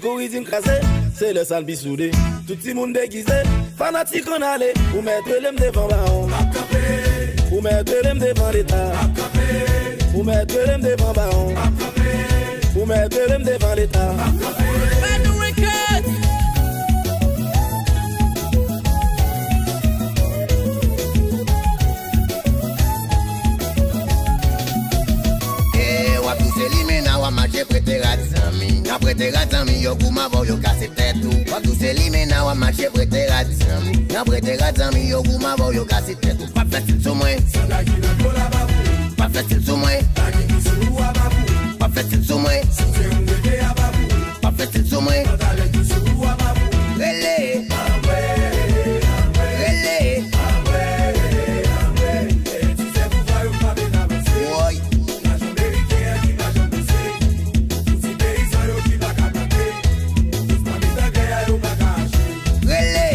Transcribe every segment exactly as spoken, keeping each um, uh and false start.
Kouri di n kraze, se lè sa n pi soude. Tout timoun degize, fanatik ann ale. Ou mèt rele m devan bawon. Ou mèt rele m devan leta. Ou mèt rele m devan bawon. Ou mèt rele m devan leta. Bad Records. E w ap touse limena, w ap mache prete rad zanmi. Nan prete rad zanmi, yo goumen avè w, yo kase tèt ou. W ap touse limena, w ap mache prete rad zanmi. Nan prete rad zanmi, yo goumen avè w, yo kase tèt ou. P ap fè stil sou mwen. Sandal ki nan do lababou. P ap fè stil sou mwen. Lagi ki sou ou a babou. P ap fè stil sou mwen. Sou se ou rete a babou. P ap fè stil sou mwen. Pantalèt ki sou ou a babou. Rele. Rele. Woy. Lajan meriken an ki pa janm panse. Pou ti peyizan yo ki pa ka plante. Pou tout fanmi dangè a yo pa ka achte. Rele.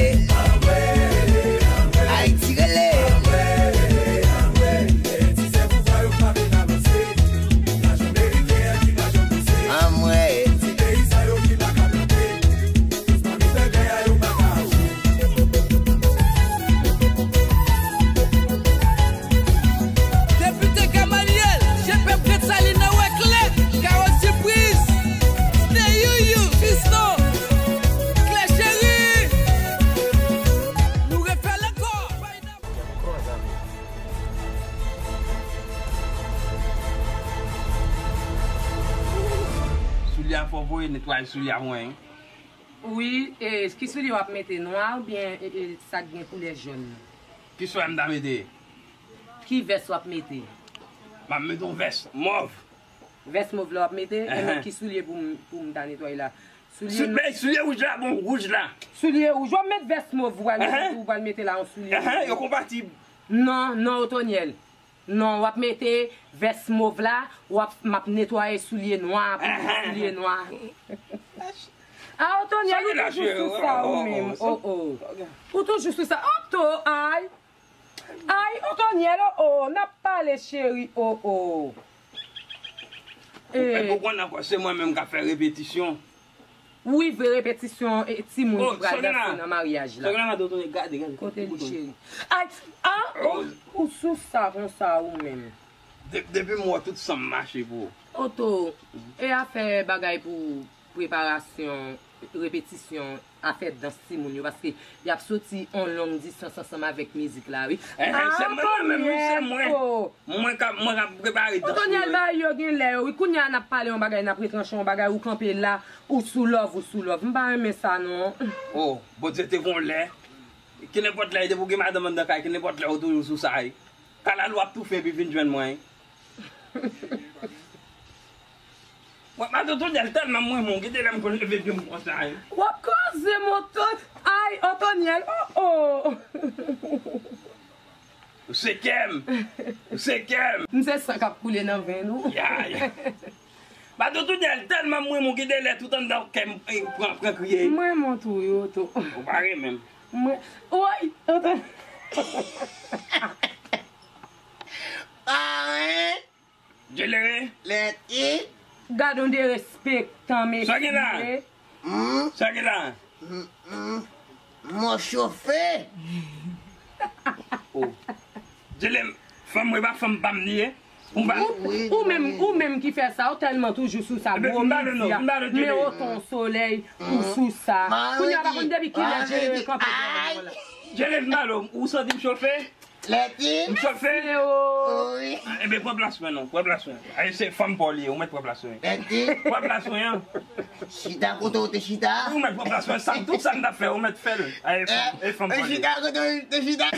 Ayiti rele. Anmwe. Depite Gamaliel, Jepèp Gransalin nan wè klè, Kawòt Sipriz, Stay Youyou, Fiston, Klè Cheri, nou refè l ankò. Soulye a fò voye netwaye soulye a mwen. Wi, e, ki soulye w ap mete? Nwa oubyen, e, e, sa k gen koulè jòn nan? Ki soulye m ta mete? Ki vès w ap mete? M ap mete yon vès mòv. Vès mòv la w ap mete? Enben, ki soulye pou m, pou m ta netwaye la? Soulye, soulye wouj la, bon, wouj la. Soulye wouj, w ap met vès mòv, ou pral mete, ou pral mete la yon soulye wouj. Yo konpatib. Non, non, Otonyèl. Non, w ap mete vès mòv la, w ap, m ap netwaye soulye nwa pou soulye nwa. A, Otonyèl, ou toujou sou sa ou menm. O, o. Ou toujou sou sa. Oto, ay. Ay, Otonyèl, o, o. N ap pale, cheri, o, o. Ou konprann ankò, se mwen menm k ap fè repetisyon. Wi, vre repetisyon, e, timoun ki pral danse nan maryaj la. Kote li, cheri? Ay, a, ou, ou sou sa konsa ou menm. Depi m wè tout san m mache pou ou. Oto, e afè bagay pou preparasyon, repetisyon, afè dans timoun yo, paske y ap soti on long distans ansanm avèk mizik la, wi. Enhen, se mwen menm, wi, se mwen. Mwen k ap, mwen k ap prepare dans mwen. Otonyèl, bagay yo gen lè yo. Wi, kounye a n ap pale yon bagay, n ap retranche yon bagay, ou kanpe la, ou sou love, ou sou love. M pa renmen sa, non. O, Bondye te gon lè. Kenenpòt lè, depi w gen madanm anndan kay, kenenpòt lè, ou toujou sou sa, wi. Kalalou ap toufe epi vin jwenn mwen, wi. Mwen, madanm Otonyèl, tèlman m renmen w, gen de lè m konn leve pye m konsa, wi. W ap kraze m, Oto-, ay, Otonyèl, o, o. Ou se kè m. Ou se kè m. M se san k ap koule nan venn ou. Ya, ya. Madanm Otonyèl, tèlman m renmen w, gen de lè tout anndan kè m, e, pran, pran kriye. M renmen w tou, wi, Oto. Ou pa renmen m. Mwen, woy, Oto. Paran. Djelere. Lèti. Gad yon derespektan, mesye. Sa gen la? Hmm? Sa gen la? Hmm, hmm. Mò chofe. O. Djelere, fanm mwen pa fanm pa m li ye. Ou pa. Ou, ou menm, ou menm ki fè sa, ou tèlman toujou sou sa, gwo midi a, men o ton solèy, ou sou sa. Kounye a, pa konn depi kilè Djelere kanpe dèyè mwen la. Djelere, m pa lè w, ou santi m chofe? Lèti. M chofe? Wi. Enben, pran plas mwen non, pran plas mwen. Ay, se fanm pa w li ye, ou mèt pran plas mwen. Lèti. Pran plas mwen an. Chita kote w te chita. Ou mèt pran plas mwen, sa, tout sa m t ap fè, ou mèt fè l. Ay, e fanm, e fanm pa w li ye. Chita kote w te chita.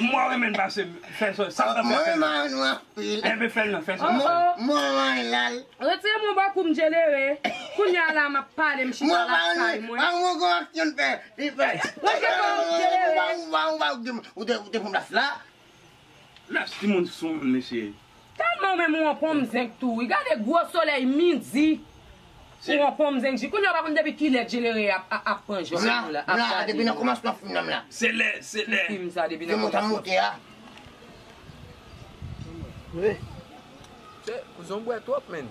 Mwen renmen l pase, fè sa, sa m t ap fè, fè l. Mwen renmen nou anpil. Enben, fè l non, fè sa. Mwen, mwen renmen l. Retire mwen bò kou m, Djelere. Kounye a la, m ap pale, m chita lakay mwen. Mwen pa renmen, pa renmen gwo aksyon l fè. Li fè. Ou te, ou te pran plas la? Lès timoun sou moun, mesye. Tèlman w menm ou an ponm zenk tou, wi. Gade gwo solèy midi. Ou an ponm zenk ji. Kounye a w pa konn depi kilè Djelere ap, ap, ap pran jòb la, ap gade. Depi nan kòmansman fim nan la. Se lè, se lè. Ki fim sa, depi nan kòmansman? Fim ou t ap monte a. Wi. Kouzen, w bwè twòp, menn.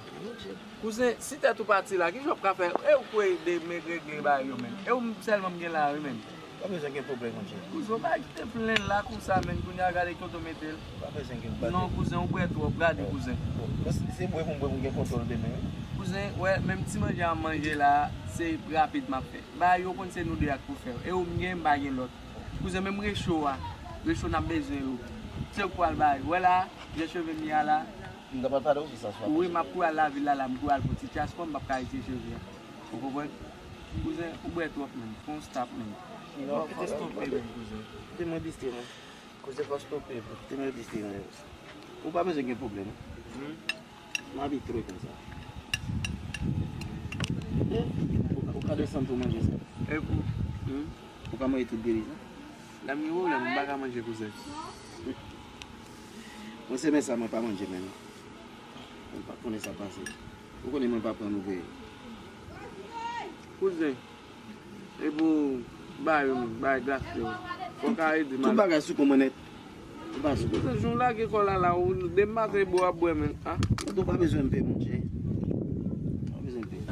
Kouzen, si tèt ou pati la, kijan w ap ka fè? E ou kwè de men regle bagay yo, menn. E ou sèlman m gen la, wi, menn. Pa bezwen gen pwoblèm, monchè. Kouzen, w pa kite plenn la konsa, menn. Kounye a gade kote w mete l. Pa bezwen gen pwoblèm. Non, kouzen, w bwè twòp. Gade, kouzen. Bon, se bwè pou m bwè pou m gen kontwòl demen, wi. Kouzen, wè, menm ti manje a m manje la, se rapid m ap fè. Bagay yo konn se nou de ak pou fè yo. E ou m gen, m pa gen lòt. Kouzen, menm recho a, recho n ap bezwen yo. Se ou k pral bay. Wè la, jan cheve m ye a la. M ta pral pale w kisa sou apre. Wi, m ap pral lavil la, la, m pral pou ti chas, kòm m p ap ka retire cheve a. Ou konprann? Kouzen, ou bwè twòp, menn. Fè yon stop, menn. Non, kite stope, menn, kouzen. Kite mwen distri, menn. Kouzen, fò stope, bro. Kite mwen distri, menn. Ou pa bezwen gen pwoblèm. Hmm. M abitye konsa. Eh, ou ka, ou ka desann tou manje sa. E pou? Hmm? Ou ka manje tout diri sa? Lè m gen pwoblèm, m pa ka manje kouzen. Mwen se men sa mwen pa manje menm. Mwen pa konnen sa pase. Ou konnen mwen pa pran nouvèl. Kouzen. E pou bay yo menm, bay glas yo. Fò ka ede m. Tout bagay sou kò mwen nèt. Ou pa sou kò. Kouzen, jan w lage kò la la, ou demen maten e bwè w ap bwè menm. Ah. Ou pa bezwen m peye, monchè. Ou pa bezwen m peye.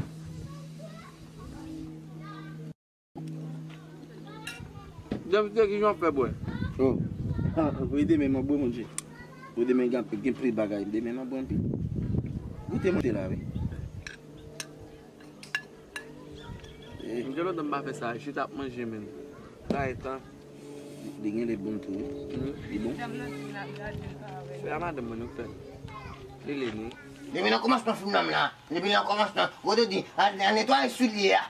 Janvier, ki jan w ap fè bwè? Oh. Ah, wi, demen m ap bwè, monchè. Wi, demen gen, gen plis bagay. Demen m ap bwè anpil. Goute monte la, wi. Eh. M gen lontan m pa fè sa, chita ap manje menm. Sa e tan. Li gen lè bon tou, wi. Hmm. Li bon. Se a madanm mwen nou fè. Li leni. Depi nan kòmansman fim nan la, depi nan kòmansman, Rodrigue di, al, al netwaye soulye a.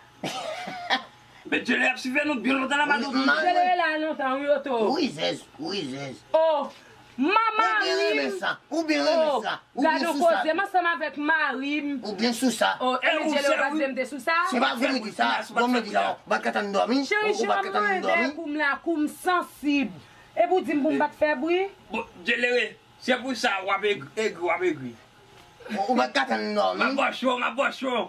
Men Djelere ap swive nou byen lontan la, madanm. Djelere la lontan, wi, oto. Wi, zèz, wi, zèz. Oh, mama. Ou byen renmen sa, ou byen renmen sa. Ou byen sou sa. Gade yon koze, m ansanm avèk mari m. Ou byen sou sa. Oh, e men Djelere pa di m te sou sa. Se pa vre, m di sa. Bon, m di la, ou pa ka tann dòmi. Cheri, jan m mande kou m la, kou m sansib. Epi w di m pou m pa t fè bri. Bon, Djelere, se pou sa w ap egri, egri, w ap egri. Ou, ou pa t ka tann dòmi. M ap ba w cho, m ap ba w cho.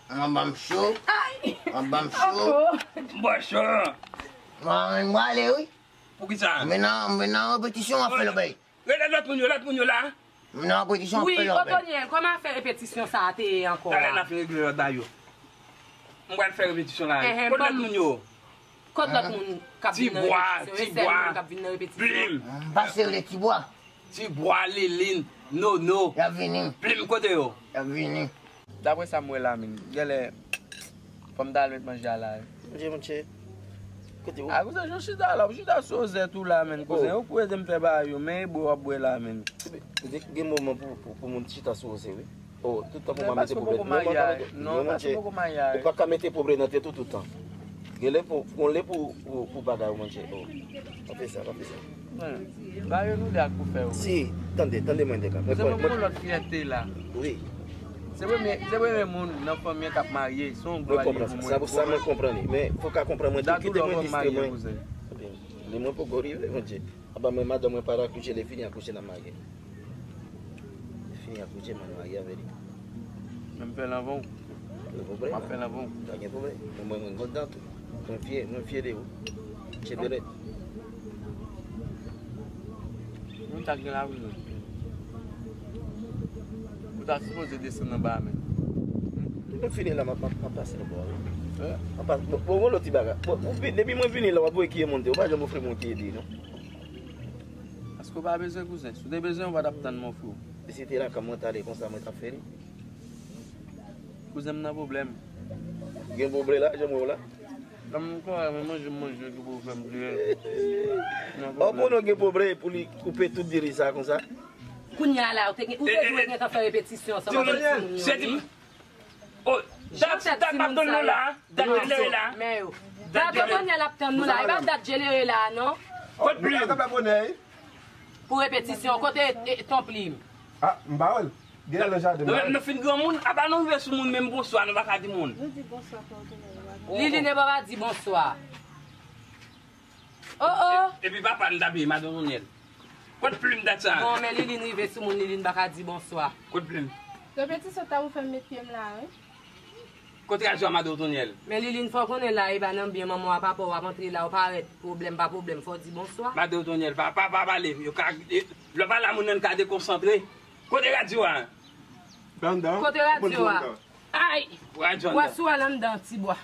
M ap ba m cho. Ay! M ap ba m cho. Ankò. M ba w cho. Mwen, mwen ale, wi. Poukisa? Mwen nan, mwen nan repetisyon, w ap fè lòbèy. Rele lòt moun yo, lòt moun yo la. Mwen nan repetisyon, w ap fè lòbèy. Wi, Otonyèl, kòman afè repetisyon sa a te ye ankò a? Talè n ap fin regle lòt bagay yo. M pral fè repetisyon la. Kot lòt moun yo? Kot lòt moun k ap vin nan repetisyon? E sèl moun k ap vin nan repetisyon? Plim. M pase rele Tibwa. Tibwa, Lilin, Nono. Y ap vini. Plim, kote yo? Y ap vini. Daprè sa m wè la, menm, genlè fò m t al met manje a la. Monchè, monchè. Kote ou? A, kouzen, jan w chita la, w chita sou ozèt ou la, menm, kouzen. Ou pou ede m fè bagay yo, men e bwè w ap bwè la, menm. Gen moman pou, pou, pou moun chita sou ozèt, wi. Oh, tout tan pou mwen mete pwoblèm. Non, paske w poko marye a. Non, paske w poko marye a. Ou pa ka mete pwoblèm nan tèt ou tout tan. Gen lè pou, gon lè pou, pou, pou bagay ou manje. Oh. Pa fè sa, pa fè sa. Bagay yo nou de ak pou fè yo. Si, tande, tande mwen de ka. Se mwen pou lòt fyète la. Wi. Se premye, se premye moun nan fanmi an k ap marye. Se yon glwa li ye pou mwen. Sa pou sa mwen konprann li. Men, fò ka konprann mwen tou, kite mwen distri mwen. Li mwen poko rive, Bondye. Apa mwen, madanm mwen pa t akouche, lè fini akouche n ap marye. Lè fini akouche, mwen marye avè li. Men m fè l anvan w. Gen pwoblèm? M ap fè l anvan w. Pa gen pwoblèm. Mwen, mwen, mwen kontan tou. Mwen fyè, mwen fyè de ou. Chedere. Nou ta gen lavi nou. Ou ta sipoze desann anba a menm. Lè m fini la, m ap, m ap, m ap pase nan bò a, wi. M ap pase, bon, bon, bon, lòt ti bagay. Bon, ou vin, depi mwen vini la, w ap voye kiye monte. Ou pa janm ofri mwen kiye di, non. Paske w pa bezwen kouzen. Si w te bezwen, w pa t ap tann mwen, frè. E si te lakay mwen, t ale konsa, mwen t ap fè li. Kouzen m nan pwoblèm. Gen pwoblèm la, jan mwen la. Nan m kò, men manje m manje ki pou fè m kriye. Nan pwoblèm. Ò, pou nou gen pwoblèm pou li koupe tout diri sa konsa. Kounye a la, ou te gen, ou te dwe gentan fè repetisyon ansanm avèk timoun yo, wi. Oh, dat, dat m ap tann nou la, dat Djelere la. Dat Daniel ap tann nou la, e pa dat Djelere la, non. Kot plim? Pou repetisyon, kote, e, ton plim? Ah, m pa wè l. Gen nan jaden. Nou menm, nou fin granmoun, apa nou rive sou moun, menm bonswa, nou pa ka di moun. Nou di bonswa, frè Otonyèl, nou pa ka. Liline pa di bonswa. Oh, oh. Epi papa n t abiye, madan Otonyèl. Kot plim dat sa? Bon, men Liline rive sou moun, Liline pa ka di bonswa. Kot plim? Repetisyon ta ou fè m met pye m la, wi. Kot radyo a, madan Otonyèl? Men Liline, fò w konnen la, e pa nan byen manman w a, papa w ap antre la, ou parèt, pwoblèm pa pwoblèm, fò w di bonswa. Madan Otonyèl, pa, pa, pa pale, yo ka, e, lè w pale a moun nan, l ka dekonsantre. Kote radyo a? Anndan. Kote radyo a? Ay! Radyo anndan. Wè si w al anndan, Tibwa.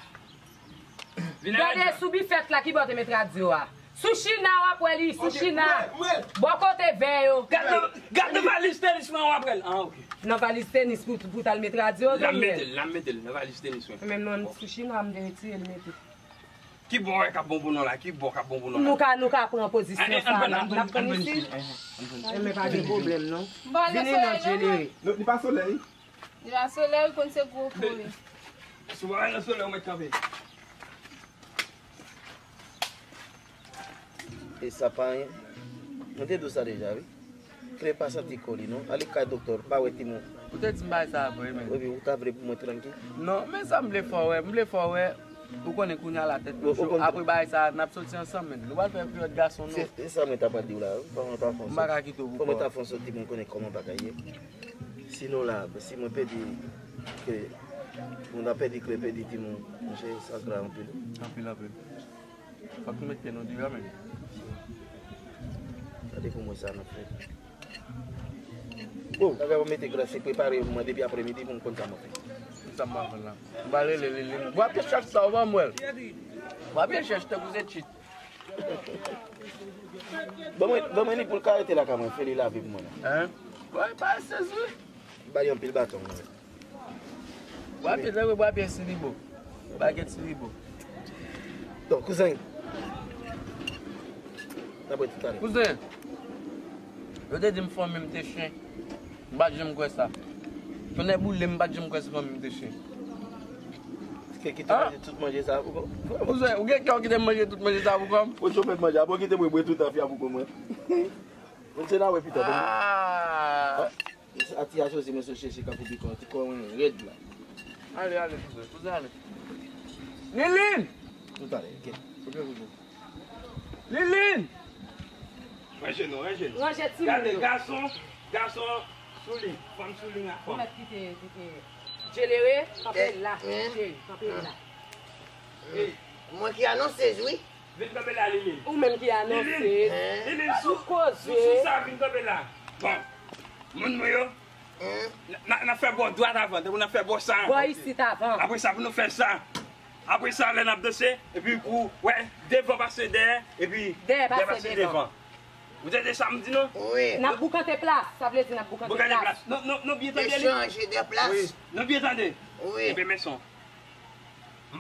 Gade sou bifèt la, ki bò te met radyo a. Sou china w ap wè li, sou china. Bò kote vè yo. Gad nan, gad nan valiz tenis mwen, w ap wè l. Ah, ok. Nan valiz tenis pou, pou t al met radyo. La m mete l, la m mete l nan valiz tenis mwen. Menm nan sou china, m te retire l mete. Ki bò wè k ap bon pou nou la? Ki bò k ap bon pou nou la? Nou ka, nou ka pran pozisyon sa la. N ap tann isit. Enben pa gen pwoblèm non. Vini non, Djelere. Li pa solèy. Li pa solèy, ou konn se gwo fo wi. Si w pa nan solèy, ou mèt kanpe. E sa pa anyen. Mwen te di w sa deja wi. Kle pa santi kò li non. Ale kay doktè, pa wè timoun. Ou te di m bagay sa a vre, men. Epi ou ta vle pou mwen trankil? Non, men sa m vle fè w wè, m vle fè w wè, ou konnen kounye a la tèt nou cho. Apre bagay sa a, n ap soti ansanm, men. Nou pral fè yon peryòd gason, non. Se, se sa mwen ta pral di w la wi. Fò mwen ta fè yon soti. M pa ka kite w pou kò. Fò mwen ta fè yon soti pou m konnen kòman bagay ye. Si nou la, si mwen pèdi kle, moun ap pèdi kle, pèdi timoun, monchè, sa grav anpil. Anpil, anpil. Fòk nou met pye nou deyò, men. Gade pou mwen sa n ap fè. Oh, bagay mwen mete gras, se prepare mwen depi apremidi pou m konn sa mwen fè. Sa m ap fè la. M va rele Liline. Bwa pye chèch sa, ou ban mwen l. Bwa pye chèch, tankou se tchit. Ban mwen, ban mwen li pou l ka rete lakay mwen, fè li lavi pou mwen la. Hein? Bwa pye sezi. Ba li anpil baton. Bwa pye, tankou bwa pye siribo. Bagèt siribo. Donk, kouzen. N ap wè toutalè. Kouzen, yo te di m fanmi m te chen. M pa t janm kwè sa. Tonnè boule m, m pa t janm kwè se fanmi m te chen. Ki, ki te manje tout manje sa pou kò m? Kouzen, ou gen kè w kite m manje tout manje sa pou kò m? Ou chofè manje, apre w kite mwen bwè tout afya pou kò mwen. Mwen se la wè pita. Ah! A ti a Jozi, mwen sot chèche kafou pikan, ti kò mwen rèd la. Ale, ale, kouzen, kouzen, ale. Liline! Toutalè, ok. Ok, kouzen. Liline! Ranje nou, ranje nou. Ranje timoun yo. Gade, gason, gason sou li, fanm sou li, fanm. Ou mèt kite, kite. Djelere, kanpe la, cheri, kanpe la. Mwen ki anonsez, wi. Vin kanpe la, Liline. Ou menm ki anonse. Liline, Liline, sou, sou, sou sa, vin kanpe la. Bon, moun mwen yo, n, n, n ap fè bò dwat avan, tankou n ap fè bò sa. Bò isit avan. Apre sa, pou nou fè sa. Apre sa, lè n ap danse, epi pou, wè, devan pase dèyè, epi dèyè pase devan. Ou tande sa m di nou? Wi. N ap boukante plas, sa vle di n ap boukante plas. Boukante plas. Nou, nou, nou byen tande li? Echange de place. Wi. Nou byen tande? Wi. Ebyen, men son.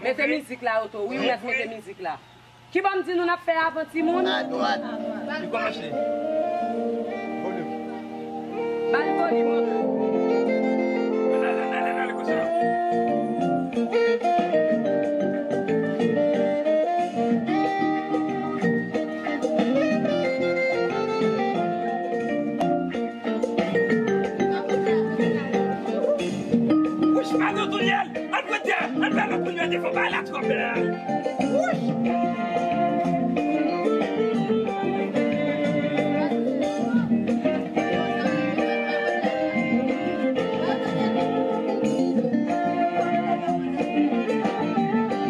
Mete mizik la, Oto. Wi, ou mèt mete mizik la. Ki bò m di nou n ap fè avan, timoun? Adwat. Li kòmanse. Volim. Ba l volim, Oto. Lè, lè, lè, lè, lè, konsa. Wouch, Madan Tounyèl, al pran tè, al bay lòt moun yo devan, bay la twò bèl. Wouch!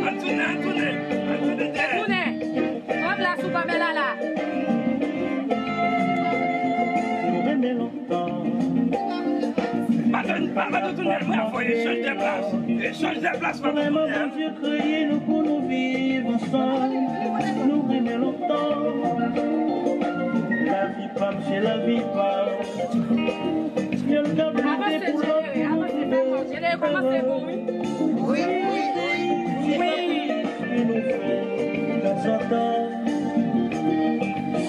Al tounen, al tounen, al tounen dèyè. Tounen. Pran plas ou, Pamela la. Nou renmen lontan. Madan, madan Tounyèl, mwen ap voye chanj de plas. Chanj de plas, madan Tounyèl. Bondye kreye nou pou nou viv ansanm. Nou renmen lontan. Lavi pa m, se lavi pa m. Yo ka plede pou lòt pou nou rive. Wi, wi, wi. Wi. Pou nou fè tanzantan.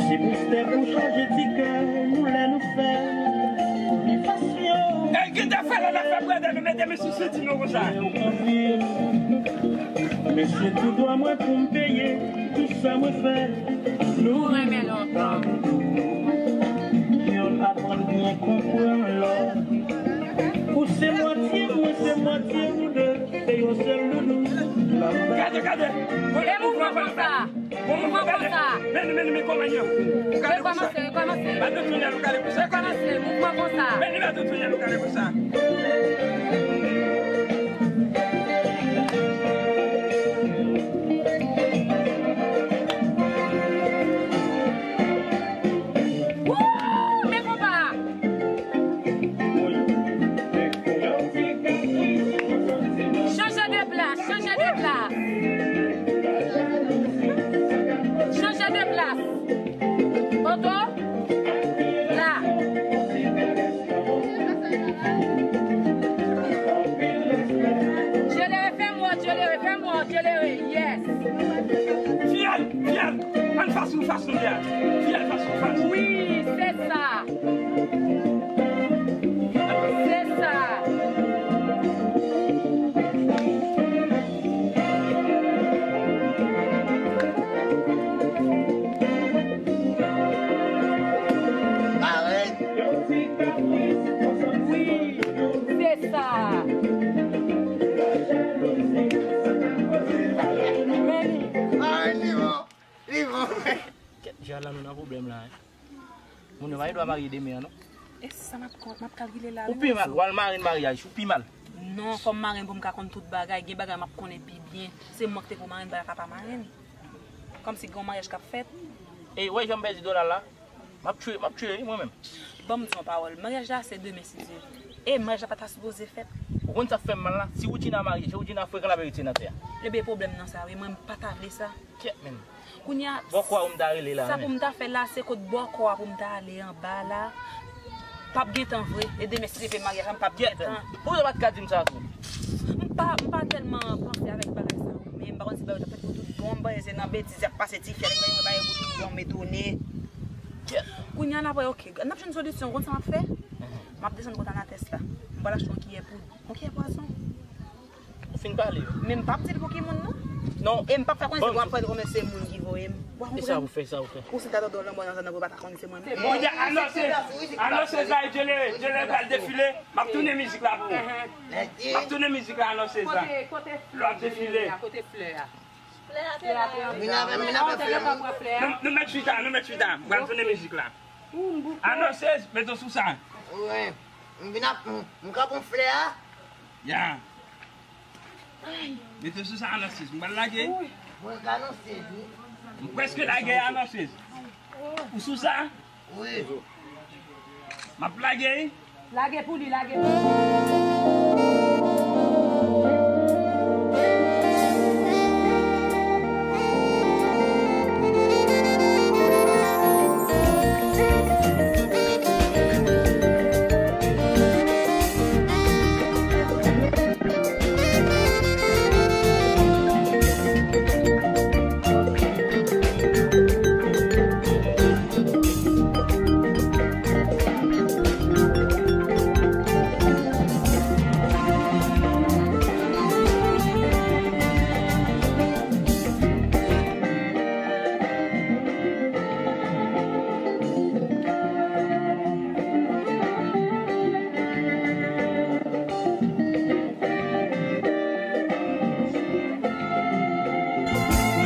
Se pou stè pou chaje ti kè nou lè nou fè bifasyon. Ey, ki te fè lè n ap fè brèdè, nou mete men sou senti nou konsa. Mesye, tou dwa mwen pou m peye tou sa mwen fè. Nou renmen lontan. Youn aprann byen konprann lòt. Ou se mwatye, mwen se mwatye nou de. Se yon sèl loulou. Gade, gade. E mouvman konsa. Bon, mouvman konsa. Men, men, men, kòman ye? Ou gade konsa. Rekòmanse, rekòmanse. Madan Tounyèl, ou gade konsa. Rekòmanse, mouvman konsa. Men, men, Madan Tounyèl, ou gade konsa. Wouuuy, men konpa! Wi, men konpa. Moun yo pa gen dwa marye demen an, non. E sa m ap kon-, m ap kalkile la. Ou pi mal, w al marenn maryaj, ou pi mal. Non, fò m marenn pou m ka konn tout bagay. Gen bagay m ap konnen pi byen. Se mwen ki te pou marenn, bagay pa pa marenn. Kòmsi gen yon maryaj k ap fèt. E, w wè jan m pèdi dola la? M ap tchwe, m ap tchwe, wi, mwen menm. Ban m di yon pawòl. Maryaj la se demen, si Dye vle. E maryaj la pa ta sipoze fèt. Ou konn sa k fè m mal la? Si Woodjina marye, jan Woodjina frekan l ap eritye nan tè a. Ebyen, pwoblèm nan sa, wi. Mwen, m pa ta vle sa. Kèt, menm. Kounye a, bòkò a ou m ta rele la, sa pou m ta fè la, se kot bòkò a pou m ta ale anba la. P ap gen tan vre. E demen, si Dye vle, maryaj la, m p ap gen tan. Poukisa w pa t ka di m sa tou? M pa, m pa tèlman panse avèk bagay sa yo. Men m pa konn si bagay yo t ap fèt pou tout bon, m panse se nan betiz y ap pase ti fi a, nèg yo bay yo pou tout bon, m etone. Kounye a, n ap wè, oke, n ap jwenn solisyon, w konn sa m ap fè? M ap desann kot Anatès la. M pral achte yon kiyè poud. Yon kiyè pwazon. Ou fin pale. Men m p ap di l pou ki moun, non. Non. E m p ap fè konnen se pou m ap fè l konnen se moun ki voye m. Ou konprann? E sa ou fè, sa ou fè. Ou si ta tande w lanmò nan zòn nan pou pa ta konnen se mwen menm. Kounye a, anonse, anonse sa, Djele, Djele pral defile. M ap tounen mizik la pou ou. M ap tounen mizik la, anonse sa. Kote, kote flè, Djele a, kote flè a? Vin avè m, vin avè flè m. Nou, nou mèt chita, nou mèt chita. M pral tounen mizik la. Anonse, mete w sou sa. Wi. M vin ap, m, m ka pran flè a. Ya. Mete sou sa, Anansiz. M pral lage. Mwen ka Anansiz, wi. M prèske lage, Anansiz. Ou sou sa? Wi. M ap lage. Lage pou li, lage pou li.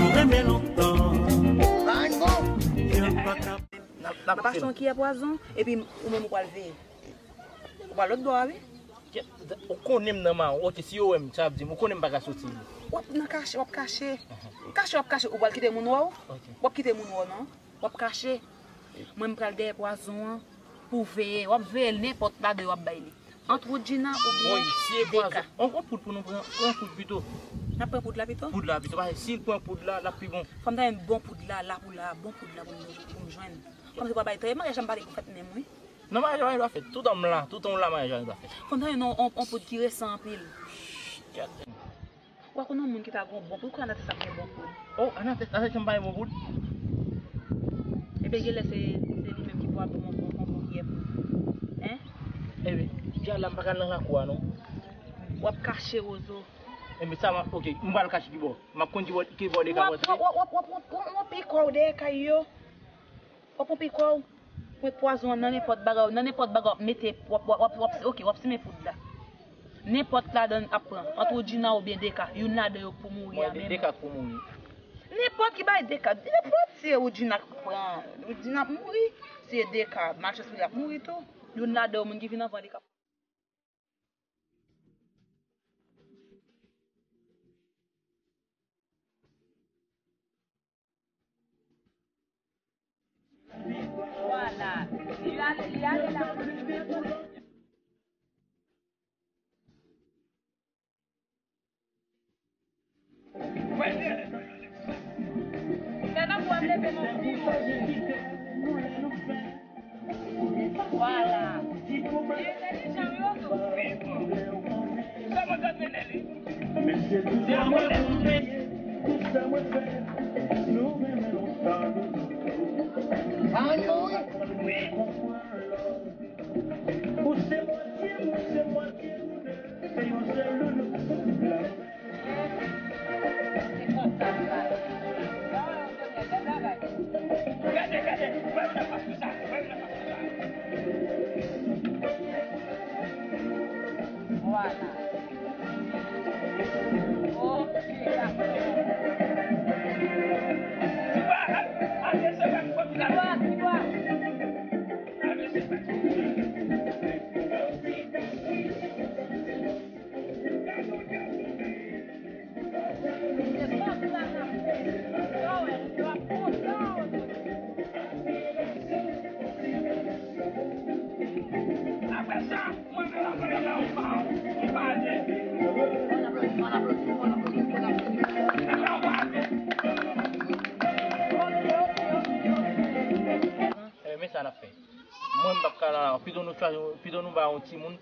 Nou renmen lontan. M ap achte yon kiyè pwazon, epi ou menm ou pral veye. Ou pral lòt bò a, wi. Ou konnen m nan mawon. Oke, si yo wè m, sa ap di m, ou konnen m pa ka soti. W ap nan kache, w ap kache. Kache, w ap kache. Ou pral kite moun wè w? W ap kite moun wè w, non. W ap kache. Mwen, m pral dèyè pwazon an pou veye. W ap veye l nenpòt la de w ap bay li. Ant Woodjina oubyen Deka. On, on poud pou nou pran, pran poud pito. N ap pran poud la pito? Poud la pito, paske si l pran poud la, l ap pi bon. Fò m ta jwenn bon poud la, la pou la, bon poud la pou m, pou m jwenn. Kòm se pou bay trè, maryaj la m pale pou fèt menm, wi. Non, maryaj la pa gen dwa fèt. Toutan m la, toutan w la, maryaj la pa gen dwa fèt. Fò m ta jwenn yon, yon, yon poud ki resan anpil. Gad. Ou pa konn yon moun ki ta gon bon poud, kou Anatès ap gen bon poud. Oh, Anatès, Anatès janm pa gen bon poud. Ebyen, genlè se, se li menm ki pou ap bon, bon, bon, bon kiyè poud. Hein? Ebyen, jodi a la m pa ka al nan lakou a, non. W ap kache, Wozo. Ebyen, sa m ap, oke, m pral kache kibò? M ap konn kibò, kibò de ka pòtre. W ap, w ap, w ap, w ap, w ap, w ap, w ap pran yon pikò dèyè kay yo. W ap pran pikò w. Mete pwazon an nan nenpòt bagay, nan nenpòt bagay w ap mete, w ap, w ap, w ap, w ap, oke, w ap simen poud la. Nenpòt ladan l ap pran, ant Woodjina oubyen Deka, youn ladan yo pou mouri a menm. Deka pou mouri. Nenpòt ki bagay Deka, nenpòt si e Woodjina k pran, Woodjina ap mouri, si e Deka, malchans li ap mouri tou. Youn ladan yo, moun ki vin anvan li k ap Vwala. Li ale, li ale la. Fè nan pwen leve men pou yo. Vwala. Li entèlijan, wi, Wozo. Sa mwen t ap mennen li. Vwala. Ok, dakò. Eh, men sa n ap fè. Mwen, m p ap ka la. Pito nou chwazi, pito nou ba yon timoun.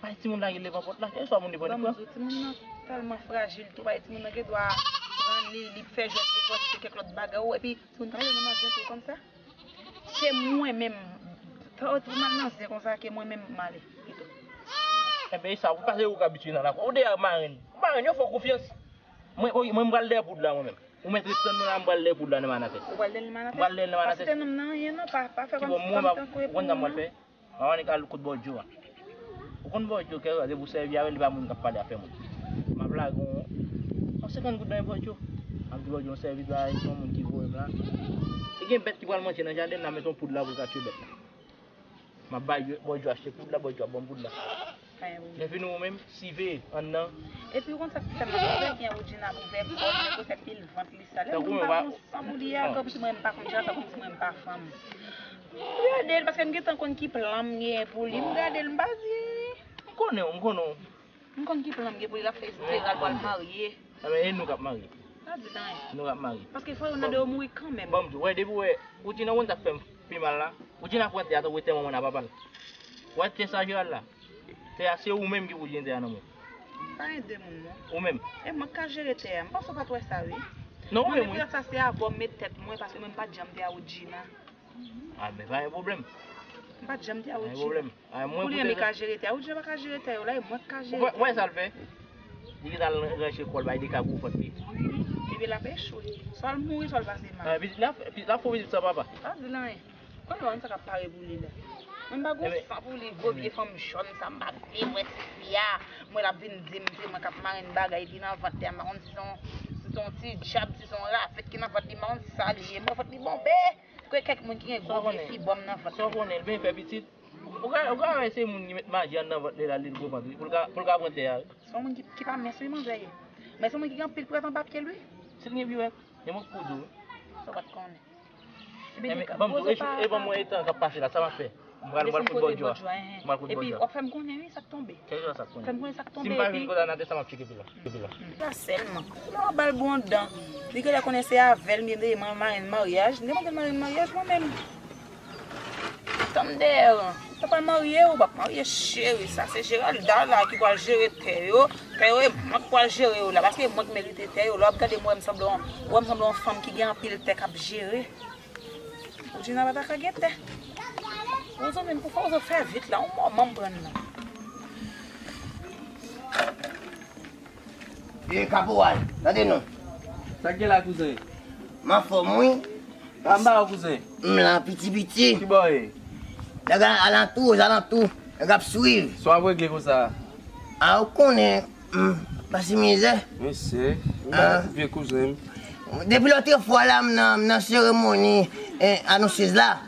Bay timoun lage devan pòt la. Kèlswa moun li pran, li pran. Timoun nan tèlman frajil tou, bay timoun nan gen dwa pran li, li fè jwèt li, pran li, fè kèk lòt bagay, epi timoun nan nan zen tou konsa. Se mwen menm. Fè w tou mal nan zen konsa ke mwen menm m ale pito. Enben, e sa, ou pa se ou k abitye nan lakwa. Ou deyò marenn. Marenn, yo fè w konfyans. Mwen, mwen, mwen, m pral dèyè poud la, mwen menm. Ou mèt ret tann mwen la, m pral dèyè poud la nan Manatès. Ou pral dèyè nan Manatès? M pral dèyè nan Manatès. Pa site nonm nan anyen non, pa, pa fè kòm si fanm tankou e pou ou non. Konn sa m pral fè? M ap annik al kot Bòdjo a. Ou konn Bòdjo, kèlkeswa, depi w sèvi avè l, li pa moun k ap pale afè moun. M ap lage yon, yon senkant goud nan men Bòdjo. M ap di Bòdjo yon sèvis la, se yon moun ki voye m la. E gen bèt ki pral manje nan jaden, m ap met yon poud la pou l ka tiye bèt la. M ap bay Bòdjo achte poud la, Bòdjo ap ban m poud la. Lè fini ou menm, siveye anndan. Epi ou konn sa k fè m anvi fè byen Woodjina pou fè kò l, pou fè pil vant li sa. Lè moun pa gon san pou li a, kòmsi mwen m pa fanm, sa kòmsi mwen m pa fanm. Gade l, paske m gentan konn ki plan m gen pou li. M gade l, m pa di. M konnen w, m konnen w. M konn ki plan m gen pou li, l ap fè espere l pral marye. Enben, e nou k ap marye. Pa di l anyen. Nou k ap marye. Paske fò youn nan de yo mouri kanmenm. Bon, m di w, wè, depi w wè, Woodjina, ou konn sa k fè m pi mal la? Woodjina pran tè a tankou tè manman l a papa l. Wè tè sa Gerald la? Tè a se ou menm ki pou gen tè a nan men w. Pa ede moun non. Ou menm. E mwen k ka jere tè a. M panse w pa t wè sa wi. Non, ou menm wi. Mwen depi lòt sa se avè w m met tèt mwen paske mwen m pa t janm te a Woodjina. A, men pa gen pwoblèm. M pa t janm te a Woodjina. Pa gen pwoblèm. A, mwen pou tè. Kounye a m ka jere tè a. Woodjina pa ka jere tè yo la, e mwen k ka jere tè yo. Ou wè sa l fè? Li gentan al ranche kò l bay de ka gwo vant li. Epi l ap echwe. Swa l mouri, swa l pase mal. A, epi l ap, epi l ap fè yon vizit san papa. Pa di l anyen. Konn wè sa k ap pare pou li la. Mwen m pa gon san pou li, gwo vye fanm jòn sa, m pa vle wè ti fi a. Mwen l ap vin di m se mwen k ap marenn bagay ki nan vant li a, m pa konn si se yon, si se yon ti djab, si se yon rafèt ki nan vant li, m pa konn sa li ye. Mwen vant li bonbe. Kwè kèk moun ki gen gwo vye fibwòm nan vant. Sa w konnen, l byen fè pitit. Ou ka, ou ka wè se moun ki met maji anndan vant li la, li gwo vant li, pou l ka, pou l ka pran tè a. Se yon moun ki, ki pa mens wi manzè ye. Men se yon moun ki gen anpil pwèt anba pye l wi. Si l gen piwèt, gen moun k pou di w wi. Sa w pa t konnen. Ebyen, ban m di w, e ban mwen etan k ap pase la, sa m ap fè? M pral, m pral kote Bòdjò a. M pral kote Bòdjò a. Epi w ap fè m konnen wi sa k tonbe. Kèlkeswa sa k tonbe. Fè m konnen sa k tonbe. Si m pa vin kote Anatè, sa m ap tcheke pi la. Depi la. Sa sèlman. Lè w ap ba l bon dan, li genlè konnen se avè l m ye, mwen marenn maryaj, m te mande l marenn maryaj mwen menm. Tann dèyè w, ou pa pral marye, ou p ap marye cheri, sa se Geralda la ki pral jere tè yo, tè yo e mwen k pral jere yo la, paske e mwen k merite tè yo, lè w ap gade m, ou wè m sanble yon, ou wè m sanble yon fanm ki gen anpil tè k ap jere. Woodjina pa ta ka gen tè. Wozo menm pou fè, Wozo fè vit la, yon moman m pran nan. E kaporal, tande non. Sa k gen la kouzen? M anfòm wi. Anba w kouzen. M la piti piti. Ki bò w ye? Nèg alantou, ozalantou, nèg ap swiv. Sa w ap regle konsa? A ou konnen, m pase mizè. Mesye, ou vye kouzen m. Depi lòtrefwa la, m nan, m nan seremoni, eh, anonsez la.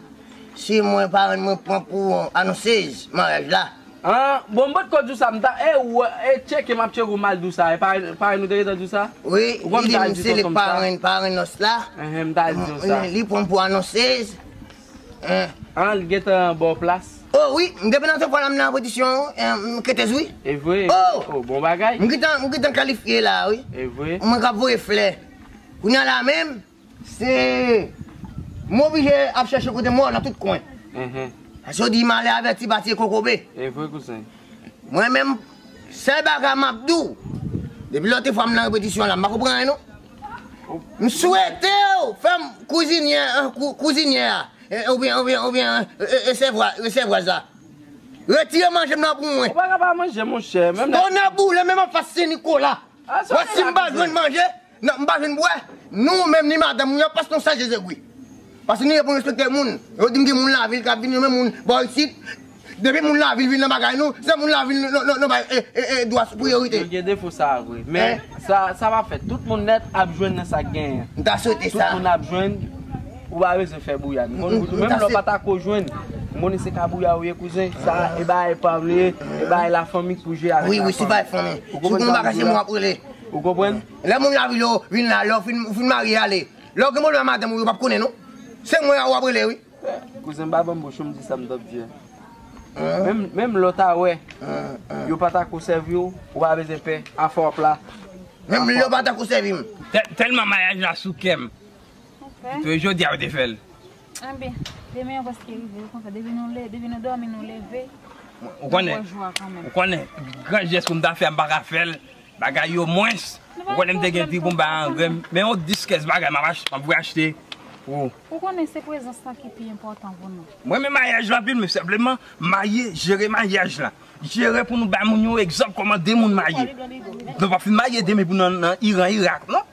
Se mwen parenn mwen pran pou anonsez maryaj la. An, bon, m potko di w sa, m ta, e, w, e, tcheke, m ap tcheke w, m al di w sa, e, parenn, parenn ou te gentan di w sa? Wi, li di m se li k parenn, parenn nòs la. Enhen, m ta al di w sa. Li pran m pou anonsez. An, li gentan ba w plas? O wi, m depi nan tan fwa la m nan repetisyon, eh, m ketez wi. E vre? O! O, bon bagay. M gentan, m gentan kalifye la wi. E vre? Mwen k ap voye flè. Kounye a la menm, se, m oblije ap chèche kote mò nan tout kwen. Enhen. Paske yo di malè avèti pa tiye kokobe. E vre, kouzen. Mwen menm, sèl bagay m ap di w, depi lòtrefwa m nan repetisyon la, m pa konprann anyen non. M swete w fè m kouzinyè, eh, kou-, kouzinyè a, eh, oubyen, oubyen, oubyen, eh, eh, resèvwa-, resèvwaz la. Retire manje m nan pou mwen. Ou pa ka pa manje, monchè. Menm lè tonnè boule, menm anfas Sen Nikola. Wè si m pa jwenn manje, non, m pa jwenn bwè, nou menm ni madanm nou, y ap pase nou sal je zegwi. Paske nou ye pou respekte moun. Yo di m gen moun lavil k ap vin, yo menm moun bò isit. Depi moun lavil vin nan bagay nou, se moun lavil nou, nou, nou, nou bay, e, e, e, dwa sou priyorite. Yo gen defo sa a vre. Men sa, sa pa fèt. Tout moun nèt ap jwenn nan sa k genyen. M ta swete sa. Tout moun ap jwenn, ou pa bezwen fè bouyad. M konn ou menm lè w pa ta ko jwenn. M konnen se kabouya ou ye, kouzen. Sa, e bagay pa w li ye, e bagay lafanmi k pou jwe avèk lafanmi. Wi, wi, se bagay fanmi. Si w konn bagay, se mwen w ap rele. Ou konprann? Lè moun lavil yo vin la, lè w fin, ou fin marye, ale. Lè w gen pwoblèm ak madanm ou, yo p ap konnen, non. Se mwen w ap rele, wi. Kouzen, pa ban m bouch ou, m di sa m t ap di a. Menm, menm lè w ta wè, yo pa ta ko sèvi w, ou pa bezwen pè, afè w ap la. Menm lè yo pa ta ko sèvi m. Tè-, tèlman maryaj la sou kè m. Pito jodi a yo te fè l. Enben, demen an prèske rive, ou konprann, depi nou le-, depi nou dòmi, nou leve, ou konnen, ou konnen, gran jès pou m ta fè a, m pa ka fè l, bagay yo mwens, ou konnen m te gen ti pou m bay angrè, men yon dis kès bagay m ap ach-, m ap vre achte pou ou. Ou konnen se prezans lan ki pi enpòtan pou nou. Mwen renmen maryaj la anpil, men senpleman, marye, jere maryaj la. Jere pou nou bay moun yon egzanp kòman de moun marye. Nou p ap fin marye demen pou nan, nan Iran, Irak, non?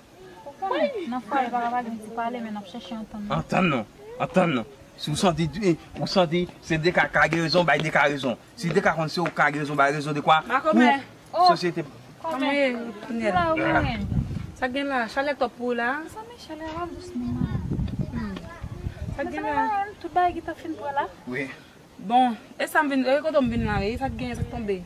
Ou konnen, nan fwaye pa ka pa gen ti pale, men n ap chèche antann nou. Antann nou, antann nou. Si w santi, eh, ou santi se de ka, ka gen rezon, bay de ka rezon. Si de ka konn se ou ka gen rezon, bay rezon de kwa pou sosyete. Kòman ye, Prunelle? Sa gen la, chalè twòp pou ou la? Mezanmi, chalè a dous, non. Hmm. Sa gen la? Tout bagay ki ta fin pran la. Wi. Bon, e sa m vin, e kote m vin la, e sa k genyen, sa k tonbe?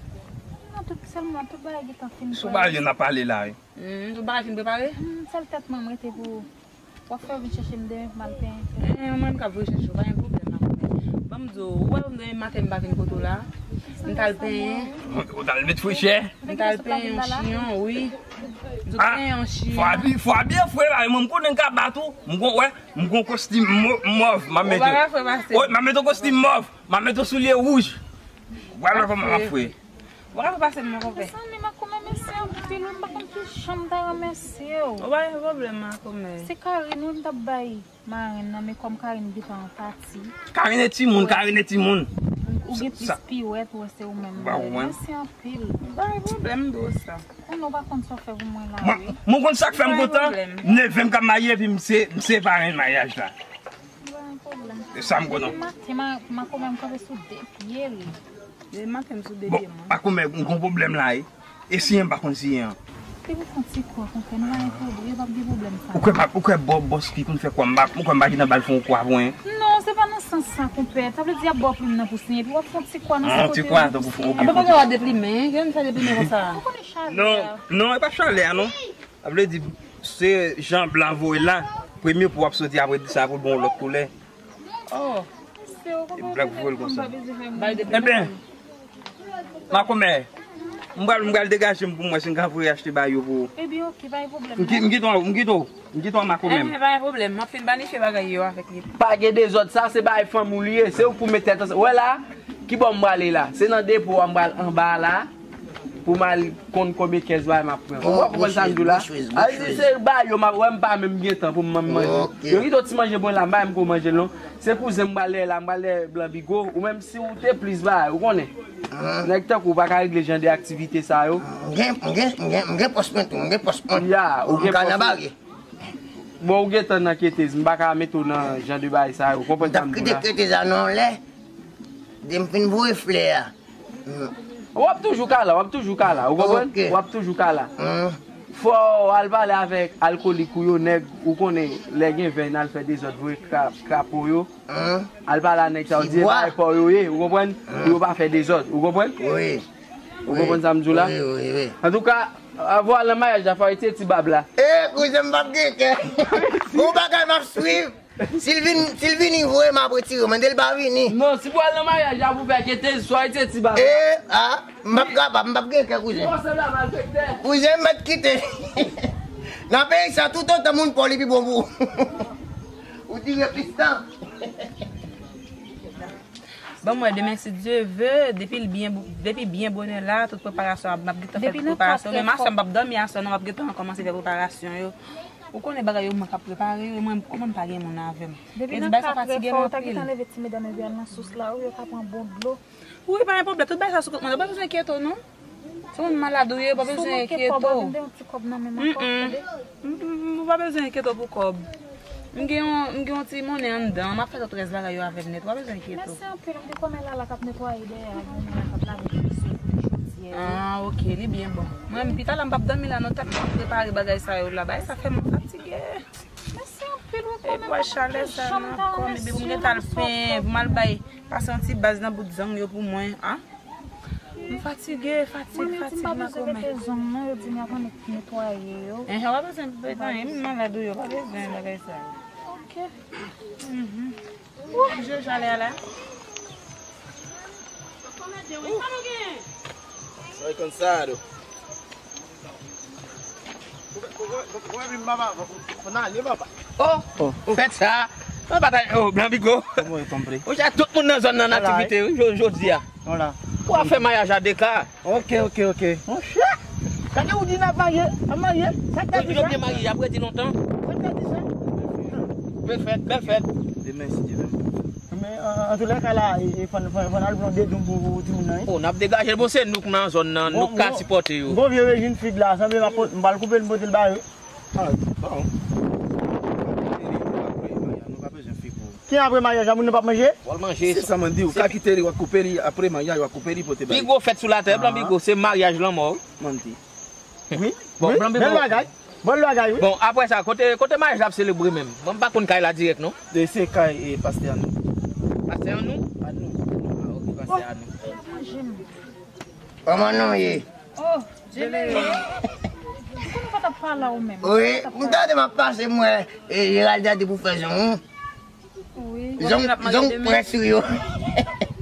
Non, tout, sèlman tout bagay gentan fin prepare. Sou bagay yo n ap pale la, wi. Hmm, tout bagay fin prepare? Hmm, sèl tèt mwen m rete pou w ap fè yo vin chèche m demen pou m al penyen. Eh, mwen m ka vin chèche w, pa gen pwoblèm, ma kòmè. Ban m di w, ou wè demen maten m pa vin kote w la? M t al penyen. Ou t al met frechè? M t al penyen yon chiyon, wi. M t al penyen yon chiyon. Fò a byen, fò a byen fre la, mwen m konnen m ka bat ou. M gon, wè, m gon kostim mo-, mòv, m ap mete. Ou pa ka fè pase. Wi, m ap mete yon kostim mòv. M ap mete yon soulye wouj. W a wè kòman m ap fre. W a fè pase m, mon konpè. Mezanmi, Makomè, mèsi anpil, wi, m pa konn ki jan m ta remèsye w. Ou pa gen pwoblèm, Makomè. Se Karine, wi, m t ap bay marenn nan, men kòm Karine gentan pati. Karine e timoun, Karine e timoun. Ou gen plis piwèt, ou wè se ou menm. Mèsi anpil. Pa gen pwoblèm, m di w sa. Konnen w pa konn sa w fè pou mwen la, wi. Mwen konn sa k fè m kontan, m leve m k ap marye, epi m se, m se parenn maryaj la. Pa gen pwoblèm. E sa m konn. Depi maten, ma, Makomè m kanpe sou de pye l. Depi maten m sou de pye mwen. Bon, Makomè, m gon pwoblèm la, e. E siyen m pa konn siyen an. Depi fon ti kwa, konpè, nou pa gen pwoblèm, yo p ap gen pwoblèm sa. Ou kwè m ap, ou kwè bò, bòs ki konn fè kwa, m pa, ou kwè m pa gentan ba l fon kwa pou mwen? Non, se pa nan sans sa, konpè. Sa vle di y ap ba w plim nan pou siyen, epi w ap fon ti kwa nan sou kote yo pou siyen. Apa pa gen dwa deplimen, gen moun fè deplimen konsa. Ou konnen chalè a. Non, non, e pa chalè a, non. Sa vle di, se jan blan voye l la, premye kou w ap soti apre di sa pou l ba w lòt koulè. Oh. E blan voye l konsa. Ebyen, Makomè, m pral, m pral degaje m pou m wè si m ka voye achte ba yo pou ou. Ebyen, oke, pa gen pwoblèm. M ki-, m kite w, m kite w, m kite w, Makomè. Ebyen, pa gen pwoblèm, m ap fin planifye bagay yo avèk li. Pa gen dezòd, sa se bagay fanmi w li ye, se ou k pou met tèt ansanm. Wè la, kibò m prale la? Se nan depo a m pral anba la. Pou m al konn konbyen kès bagay m ap pran. Ou konprann sa m di w la? Sa vle di se ba yo m ap, wè m pa menm gen tan pou m manje. Yo kite yon ti manje pou mwen la, m pa menm ko manje l non. Se kouzen m pral dèyè la, m pral dèyè blan Bigo. Ou menm si w te plis bagay, ou konnen. Nèg tankou w pa ka regle jan de aktivite sa yo. M gen, m gen, m gen, m gen pòs mwen tou, m gen pòs mwen. Ya, ou gen pòs ou. M ka nan bare. Bon, ou gentan nan ketez, m pa ka mete w nan jan de bagay sa yo, ou konprann sa m di w la? M t ap kite ketez la nan yon lè, de m fin voye flè a. W ap toujou ka la, w ap toujou ka la, ou konprann? W ap toujou ka la. Fò w al pale avèk alkolik ou yo, nèg, ou konnen, lè gen vèy, n al fè dezòd, voye kra-, krapo yo. Al pale a nèg sa yo, di e bagay pa w yo ye, ou konprann? Pou yo pa fè dezòd, ou konprann? Ou konprann sa m di w la? Antouka, avwa nan maryaj la, fò w retire ti bab la. E, kouzen m p ap gen kè. Gon bagay m ap swiv. Si l vin, si l vini, voye m ap retire. Mande l pa vini. Non, si pou al nan maryaj la pou fè ketez, fò w retire ti bab la. E, a, m p ap kapab, m p ap gen kè, kouzen. Kouzen m mèt kite. Nan peyi sa, toutotan moun pa w li pi bon pou ou. Ou dire plis tan. Bon, mwen, demen, si Dye ve, depi l byen, depi byen bonè la, tout preparasyon ap, m ap gentan fè tout preparasyon. Menm aswè, m p ap dòmi aswè, non, m ap gentan kòmanse fè preparasyon yo. Ou konnen bagay yo, mwen k ap prepare yo, e mwen, kòman m pa gen moun avè m? Depi nan kat è fò, ou ta gentan leve ti medam epi al nan sous la, wi, yo ka pran bon dlo. Wi, pa gen pwoblèm, tout bagay sa sou kont mwen, ou pa bezwen enkyete w, non. Se moun malad ou ye, ou pa bezwen enkyete w. Si w manke kòb, w ap vin de yon ti kòb nan men m ankò, tande? Mm, mm, ou pa bezwen enkyete w pou kòb. M gen yon, m gen yon ti monnen anndan, m ap fè tout rès bagay yo avè m nèt, ou pa bezwen enkyete w. Mèsi anpil, m gen kòmè Lala k ap netwaye dèyè a, gen yon moun la k ap lave vèso, pote chodyè yo. Ah, oke, li byen bon. Mwen, pi tala m p ap dòmi la, non, tèt mwen ap prepare bagay sa yo la, bagay sa fè m fatige. Mèsi anpil, wi, kòmè, m pa konn ki jan m ta remèsye w nan sa w fè. Epi wè chalè sa nan kò m, epi m gentan al penyen, pou m al bay Pase yon ti baz nan bout zong yo pou mwen, a. M fatige, fatig, fatig nan kò men. Mwen menm, si m pa bezwen mete zong non, yo di m y ap annik netwaye yo. Enhen, w pa bezwen mete anyen, m malad ou yo, w pa bezwen bagay sa yo. Ok. Mhm. Ou ap jwe jale a la? Soy cansado. Oh, ou fèt sa. Mwen pa ta, oh, Blan Bigo. Kòman yo tonbe? Ou ja tout moun nan zòn nan aktivite, wi, jo-, jodi a. Ou a fè maryaj a de ka. Ok, ok, ok. Monchè, gade ou di n ap marye, ap marye. Sa k ta di sa? Yo byen marye, apre di lontan. Sa k ta di sa? Bèl fèt, bèl fèt. Demen, si Dye vle. Men, an, an tou lè ka la, e, e, fò n, fò n, fò n al pran de doum pou, pou timoun nan, wi. Oh, n ap degaje l, bon, se nou k nan zòn nan, nou k ka sipòte yo. Gon vye rejim fig la, sanble m ap pot-, m pral koupe l, m pote l ba yo. Ah, bon. Nou pa bezwen fig pou. Ki apre maryaj la, moun nan p ap manje? W al manje. Se sa mwen di w, w ka kite li, w a koupe li, apre maryaj, w a koupe li, pote ba li. Pi gwo fèt sou latè, Blan Bigo, se maryaj lanmò, wi. Mwen di. Wi, bon, wi, bèl bagay. Bèl bagay, wi. Bon, apre sa, kote, kote maryaj la ap selebre menm? Mwen, m pa konn kay la dirèk, non. E se kay, e, pastè a nou. Pastè a nou? A nou. Ah, ok, pastè a nou. Kòman nou ye? Oh, Djelere. Ou konn ou pa t ap pale ou menm. Wi, m tande m ap pase, m wè, e, Gerald a di pou fè zong. Wi. Zong, zong près ou yo.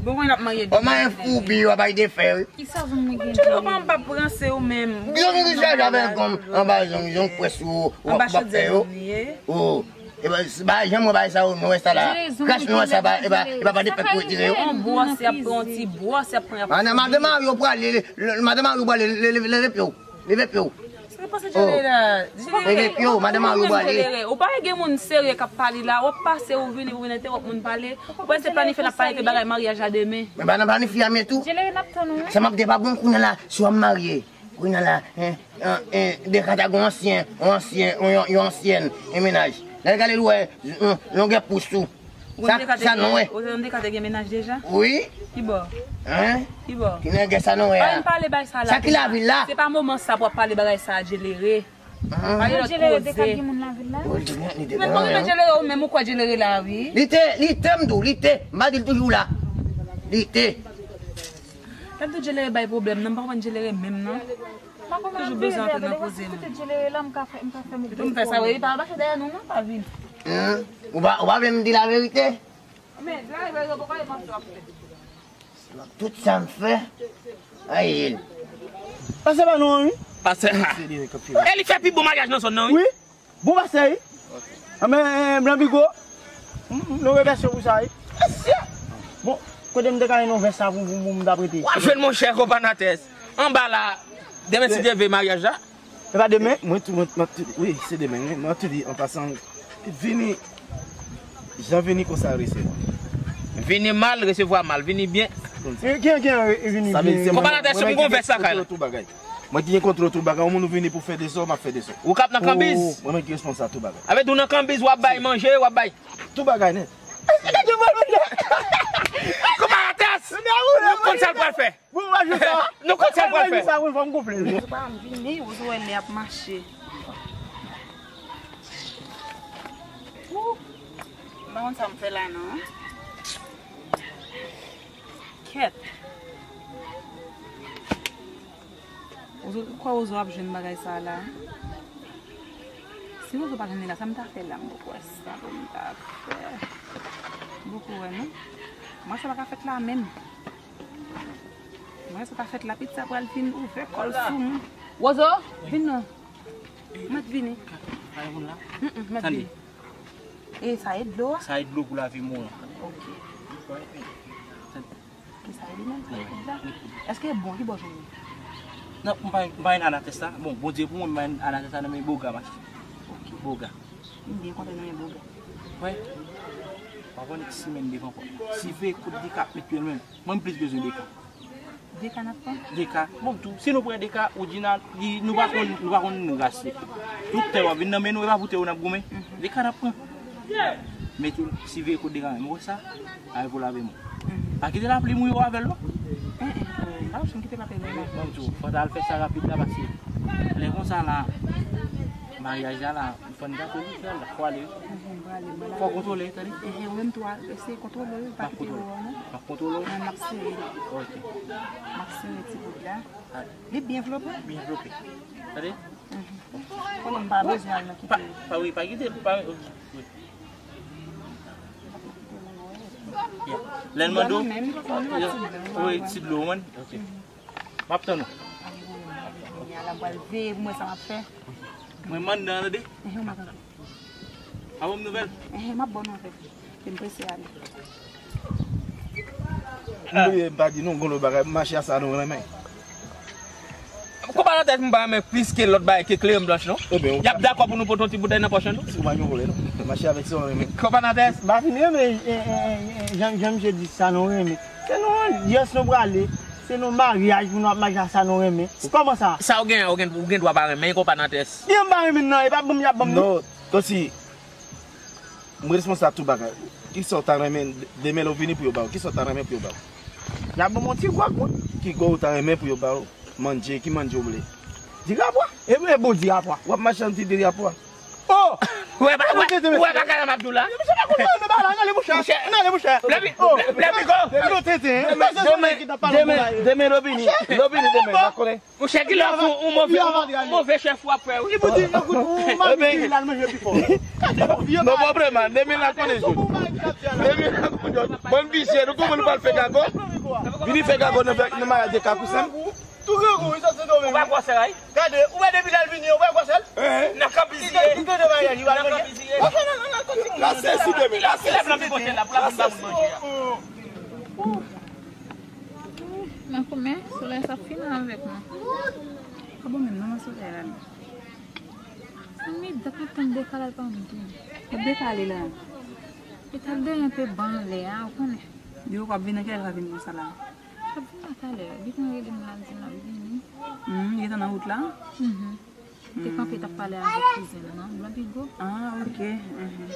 Bon, mwen ap marye demen. Kòman en foubi yo ap bay de fè, wi. Kisa zong mwen gen? Ou pa, ou pa pranse ou menm. Zong ki chaje avèk zong, anba zong, zong près ou yo, w ap, w ap fè yo. Oh. E pa, se pa janm wè bagay sa yo, nou wè sa la. Kras nou wè sa, e pa, e pa, e pa de fèt pou retire yo. On bwòs, y ap pran, on ti bwòs, y ap pran, y ap pran. Madan, madan Mario prale, le, le, madan Mario prale, le, leve, leve pye w. Leve pye w. Sa k pase Djelere la? Leve pye w, madan Mario prale. Ou pa wè gen moun serye k ap pale la, w ap pase, ou vini, ou vin entewòp moun pale. Ou panse planifye n ap planifye bagay maryaj la demen? Men pa nan planifye a men tou. Djelere n ap tann ou, wi. Sa m ap di pa bon kounye a la, si w ap marye. Kounye a la, en, en, en, de ka ta gon ansyen, yon ansyen, yon, yon, yon ansyèn, en mennaj. Lè l gade l wè, yon, yon gen pous ou. Sa, sa nou wè. Ou te, ou te gen mennaj deja? Wi. Ki bò? Hein? Ki bò? Ki nègè sa nou wè a? Pa vin pale bay sa la. Sa ki lavil la? Se pa moman sa pou ap pale bagay sa a, Djelere. Pale lòt koze. Djelere te ka gen moun lavil la? Men mwen renmen Djelere, ou menm ou kwè Djelere la, wi. Li te, li te, m di w, li te. M pa di l toujou la. Li te. Gad tou Djelere bay pwoblèm nan, m pa konprann Djelere menm non. Toujou bezwen antre nan koze moun. Pou m fè sa, wi, pa mache dèyè nou non, pa vin. Hmm. Ou pa, ou pa vle m di laverite? Men, di laverite, ou poko wè manti w ap fè. Tout sa m fè, ay, pastè pa nou an, wi. Pastè, ha. E li fè pi bon maryaj nan zòn nan, wi. Wi. Bon pastè, wi. Anben, Blan Bigo, nou remèsye w pou sa, wi. Mesye! Bon, kote m te ka jwenn yon vès sa pou, pou, pou m ta prete? W ap jwenn monchè Kopanatès. Anba la, demen si Dye vle maryaj la. E pa demen? Mwen tou, mwen, mwen tou, wi, se demen, wi. Mwen tou di an pasan, vini, jan vini konsa resevwa. Vini mal, resevwa mal. Vini byen. Ki, ki, ki, vini byen? Kopanatès, m gon vès lakay la. Mwen ki gen kontwòl tout bagay. Yon moun ou vini pou fè dezòd, m ap fè dezòd. Ou k ap nan kanbiz? Mwen menm ki responsab tout bagay. Avè di w nan kanbiz, w ap bay manje, w ap bay. Tout bagay nèt. Komandatès! Nou konn sa l pral fè. Nou konn sa l pral fè. Ou pa vini, ou wè lè ap mache. Ou, m pa konn sa m fè la non. Kèt. Ozo, ou kwè Ozo ap jwenn bagay sa la? Si Ozo pa jwenn li la, sa m ta fè la? M poko wè sa pou m ta fè. M poko wè non. Mwen sa pa ka fèt la menm. Mwen sa ta fèt la, pitit sa pral vin ouvè kò l sou mwen. Ozo, vin non. Mèt vini. Kay moun la? Mm, mèt vini. E sa e dlo a? Sa e dlo pou lave mwen an. Ok. E sa e li menm, sa e dlo a. Èske bon, ki bò jwenn li? Non, m pa, m pa jwenn Anatès la. Bon, Bondye pou mwen, m pa jwenn Anatès la nan men Boga m achte. Ok. Boga. M byen kontan nan men Boga. Wè. Pa konn ki simenn devan pòt la. Si veye kout de ka ap met pye l menm. Mwen m plis bezwen de ka. De ka n ap pran? De ka. Bon, tou, si nou pran de ka, Woodjina, li, nou pa konn, nou pa konn ras li. Tout tè w ap vin nan men nou, e pa pou tè w n ap goumen. Mhm. De ka n ap pran. Men tou, si veye kout de ka menm, ou wè sa? Ay, pou lave men w. Mhm. Pa kite lapli mouye w avè l, non. Eh, eh, pa janm kite lapli mouye m avè l. Bon, tou, fò n al fè sa rapid la, paske lè konsa la, maryaj la, la, fò n gate li, fò ale. Mhm, m prale, m prale. Fò kontwole, tande? Eh, eh, ou menm tou, eseye kontwole, wi, pa kite yo, non. M ap kontwole w? Mwen, m ap sere li. Ok. M ap sere ti bout la. Li byen vlope? Byen vlope. Tande? Konnen m pa bezwen al nan kite. Pa, pa, wi, pa kite l, pa, wi. Ya. Lè l mande w, wi, ti dlo, w konprann? Ok. M ap tann ou. Ala pral veye pou mwen sa m ap fè. Mwen m anndan an, tande? Ehe, m ap tann. A bon nouvèl? Ehe, m ap bon nouvèl. Ke m prese ale. M bliye, m pa di nou, gon lòt bagay, mache a sa nou renmen. Konpa nan tèt m pa renmen plis ke lòt bagay ke kleren blanch non. Ebyen, y ap dakò pou nou pote yon ti boutèy nan pòch nou? Si ou pa gen yon vòlè non. Mache avèk sa ou renmen. Konpa nan tèt. M pa fin renmen, e, e, e, e, jan, jan misye di sa nou renmen. Se nou an dyès nou prale. Se nou maryaj pou nou ap mache a sa nou renmen. Kòman sa? Sa ou gen, ou gen, ou gen dwa pa renmen, konpa nan tèt. Byen m pa renmen nan, e pa ban m y ap ban m li. Non, kòmsi M responsab tout bagay. Kisa w ta renmen demen lè w vini pou yo ba w? Kisa w ta renmen pou yo ba w? Y ap ban m yon ti gwòg, mwen. Ki gwòg ou ta renmen pou yo ba w? Manje, ki manje w vle? Dirapwa. E mwen bon dirapwa. W ap mache an ti dirapwa. Oh! Ou wè ba, ou wè, ou wè bagay la m ap di w la? Misye pa konn nan bagay la, nan ale mouche. Mouche. Nan ale mouche. Lè pi, lè pi go. Demen, demen, demen lè w vini, lè w vini demen, w ap konnen. Mouche, ki lè w fou, ou move, ou move chèf w ap fè, wi. Li pou di, yon kout, ou mami ki la, l manje pi fò. Non, pa vrèman, demen la konnen jodi. Demen la konnen jodi. Bann visye, nou konprann nou pral fè gago. Vini fè gago nan, nan maryaj de Kakousen. Tou grangou, li sot Sendomeng. Ou pa gwosè, wi. Gade, ou wè depi lè l vini, ou wè gwosè l? Nan kanpiziye. Li, li, li, nan kanpiziye. La sezi demen, la sezi. Ki lè blan pi gwosè la, pou la vin ba moun manje a? Makomè, solèy sa fin avèk mwen. A bon, menm non, solèy la non. Sa mi dat mwen tann dekale al pa m tou. Ou dekale la. Li t ap dèyè enpe ban anlè a, ou konnen. Di ou k ap vin nan kilè l va vin konsa la? L ap vin la talè. Bitan rele m la, l di m l ap vini. Hmm, li gentan nan wout la? Mhm. Te kanpe, t ap pale avèk kouzen l lan, Blan Pigo. Ah, ok. Mhm.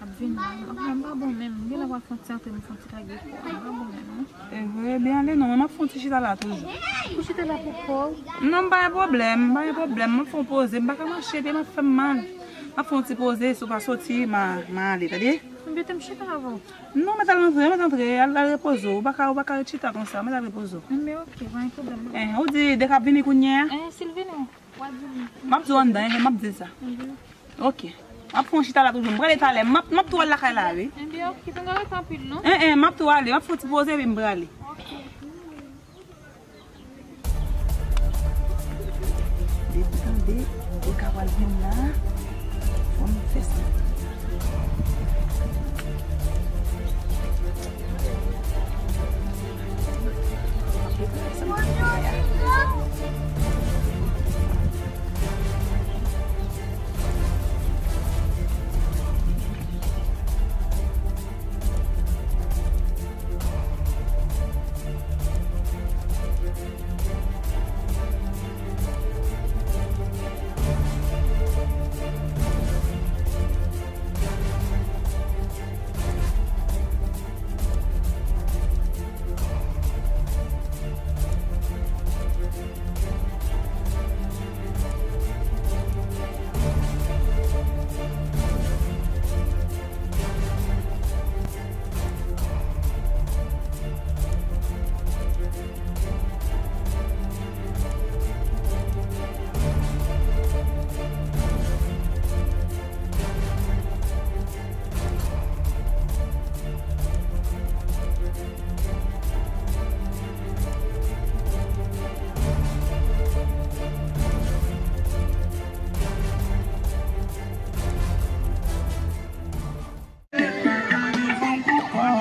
Ap vin la. M pa bon menm. M genlè pral fè yon ti antre, m fè yon ti lage kò. M pa bon menm, non. E vre, byen ale non, men m ap fè yon ti chita la toujou. Ou chita la pou kò w? Non, m pa gen pwoblèm, m pa gen pwoblèm. M ap fè yon poze, m pa ka mache, pye m ap fè m mal. M ap fè yon ti poze, si w pa soti, m a, m a ale, tande? Ebyen, te m chita avè w. Non, mèt al antre, mèt antre, al, al repoze w. Ou pa ka, ou pa ka ret chita konsa, mèt al repoze w. Ebyen, ok, pa gen pwoblèm, non. Eh, ou di, de k ap vini kounye a? Eh, si l vini, w a di li. M ap di w anndan, eh, m ap di l sa. Ebyen. Ok. M ap fè yon chita la toujou. M prale talè. M ap, m ap tou al lakay la, wi. Ebyen, ok. Pa gen ret anpil, non. Eh, eh, m ap tou ale. M ap fè yon ti poze, epi m prale. Ok. Depi tande, ou ka pral vin la, fò m fè sa.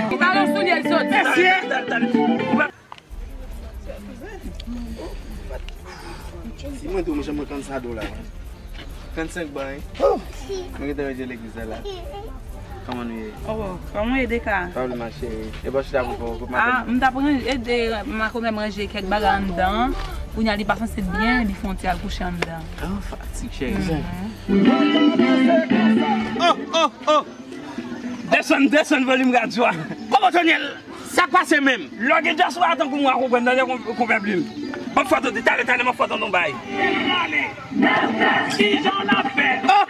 Li pa gen soulye, l soti. Si mwen tou, mwen janm mwen kannsado la. Trannsenk ban, wi. Mwen gentan rete legliz la la. Kòman nou ye? Oh, kòman w ye, Deka? Pa vle mache, wi. E bòch la pou, pou, pou madanm. Ah, m t ap ranje, ede makomè m ranje kèk bagay anndan. Kounye a li pa santi byen, li fè yon ti al kouche anndan. Ah, fatig, cheri. Mhm. Oh, oh, oh! Desann, desann volim radyo a. Kòman Tonyèl? Sa k pase menm? Lè w gen dyaspora tankou mwen, w a konprann, tande konpè plim. M ap fè w tande, talè, talè, m ap fè w tande yon bagay. Kijan n ap fè? Oh!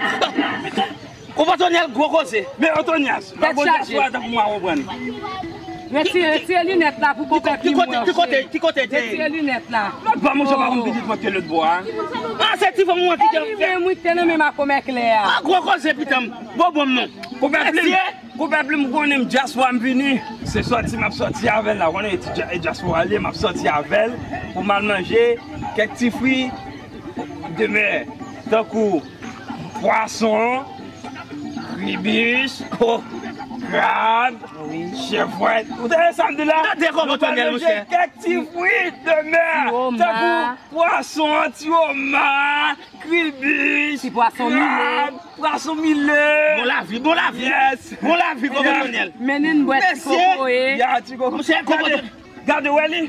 Konpè Tonyèl, gwo koze. Men Otonyas, lè w gen dyaspora tankou mwen, w a konprann. Retire, retire linèt la pou konpè ki kote, ki kote, ki kote te ye? Retire linèt la. Lòt bò, monchè, pa konn pitit mwen ke lòt bò a. Ah, se ti fanm ou an ki te. Li menm, wi, te nan menm ak kòmè klè a. Ah, gwo koze, pitan m. Bon, bon, non. Konpè plim, konpè plim, ou konnen m dyaspora m vini. Se sòti m ap sòti avè l la, ou konnen ti dya- dyaspora li ye, m ap sòti avè l pou m al manje kèk ti fri de mè, tankou pwason, kribich, krab, chèvwèt. Ou tande sa m di la? Tande kòman nou pral manje kèk ti fwi de mè, tankou pwason, ti oma, kribich, krab, pwason mile. Bon lavi, bon lavi. Yes. Bon lavi, Kòkòtonyèl. Mennen n bwè ti kokoye. Ya, ti koko. Monchè, Kòkòtonyèl. Gade, wè li.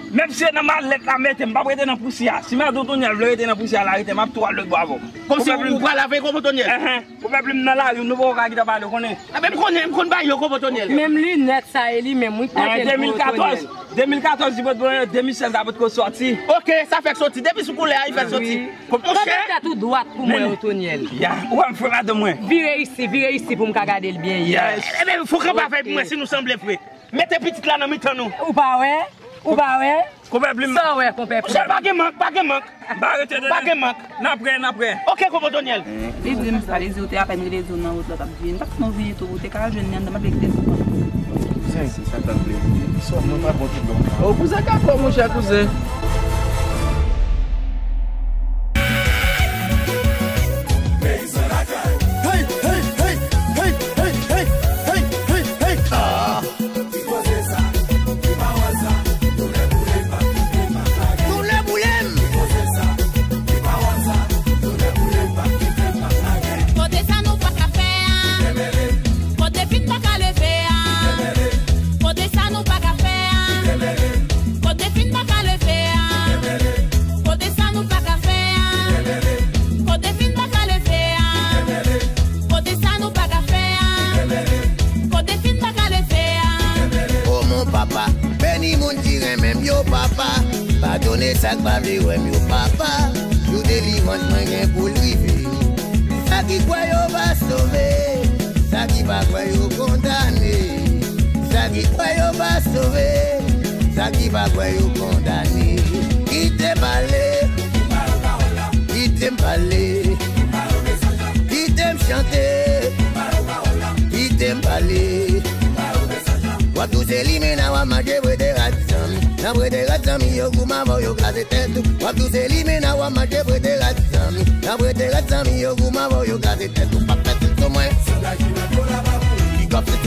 Menm si se nan malèt la mete m, m p ap rete nan pousyè a. Si madan Tonyèl vle rete nan pousyè a, l a rete, m ap tou al lòt bò avè w. Kòmsi ou pral avè Kòkòtonyèl? Enhen. Ou pèp li m nan lari, nou poko ka gentan pale, ou konnen. Enben, m konnen, m konn bagay yo, Kòkòtonyèl. Menm linèt sa e li menm, wi, k pote l pou Otonyèl. De mil katòz, de mil katòz li pot pran yo, de mil sèz la potko sòti. Ok, sa fèk sòti. Depi sou koulè a, li fèk sòti. Monchè. Kanpe tèt ou dwat pou mwen, Otonyèl. Ya, ou wè m frè madanm mwen. Vire isi, vire isi pou m ka gade l byen. Yes. Enben, fò kanpe avè l pou mwen si nou sanble vre. Mete pitit la nan mitan nou. Ou pa wè? Ou pa wè? Konpè plim. Sa w wè, konpè plim? Monchè, pa gen mank, pa gen mank. M pa rete de. Pa gen mank. N ap wè, n ap wè. Ok, Kòkòtonyèl. Li di m sa, li di ou te apèn rive zòn nan wout la, t ap vini. M t ap fè yon vini tou, ou te ka al jwenn li anndan, m ap kite sou kont. Kouzen, si sa tann plezi. Sòm nan pa bon tout bon. Oh, kouzen ka fò, monchè, kouzen. Hey, hey, hey, hey, hey, hey, hey, hey, hey, hey. Ah. Ki koze sa? Ki pawòl sa? Doulè boule m pa kite m ap lage. Doulè boule m. Ki koze sa? Ki pawòl sa? Doulè boule m pa kite m ap lage. Kote sa nou pa ka fè a? Kote fin pa ka leve a? Kote sa nou pa ka fè a? Kote fin pa ka leve a? Kote sa nou pa ka fè a? Kote fin pa ka leve a? Kote sa nou pa ka fè a? Kote fin pa ka leve a? Oh mon papa, beni moun ki renmen m yo papa. Padone sa k pa vle wè m yo papa. Jou delivrans mwen gen pou l rive. Sa ki kwè yo va sove, sa ki pa kwè yo kondane. Sa ki kwè yo va sove, sa ki pa kwè yo kondane. Kite m pale, kite m pale, kite m chante, kite m pale. W ap touse limena, w ap mache prete rat zanmi. Nan prete rat zanmi yo goumen avè w, yo kraze tèt ou. W ap touse limena, w ap mache prete rat zanmi. Nan prete rat zanmi yo goumen avè w, yo kraze tèt ou. P ap fè sou mwen. Ki kòb se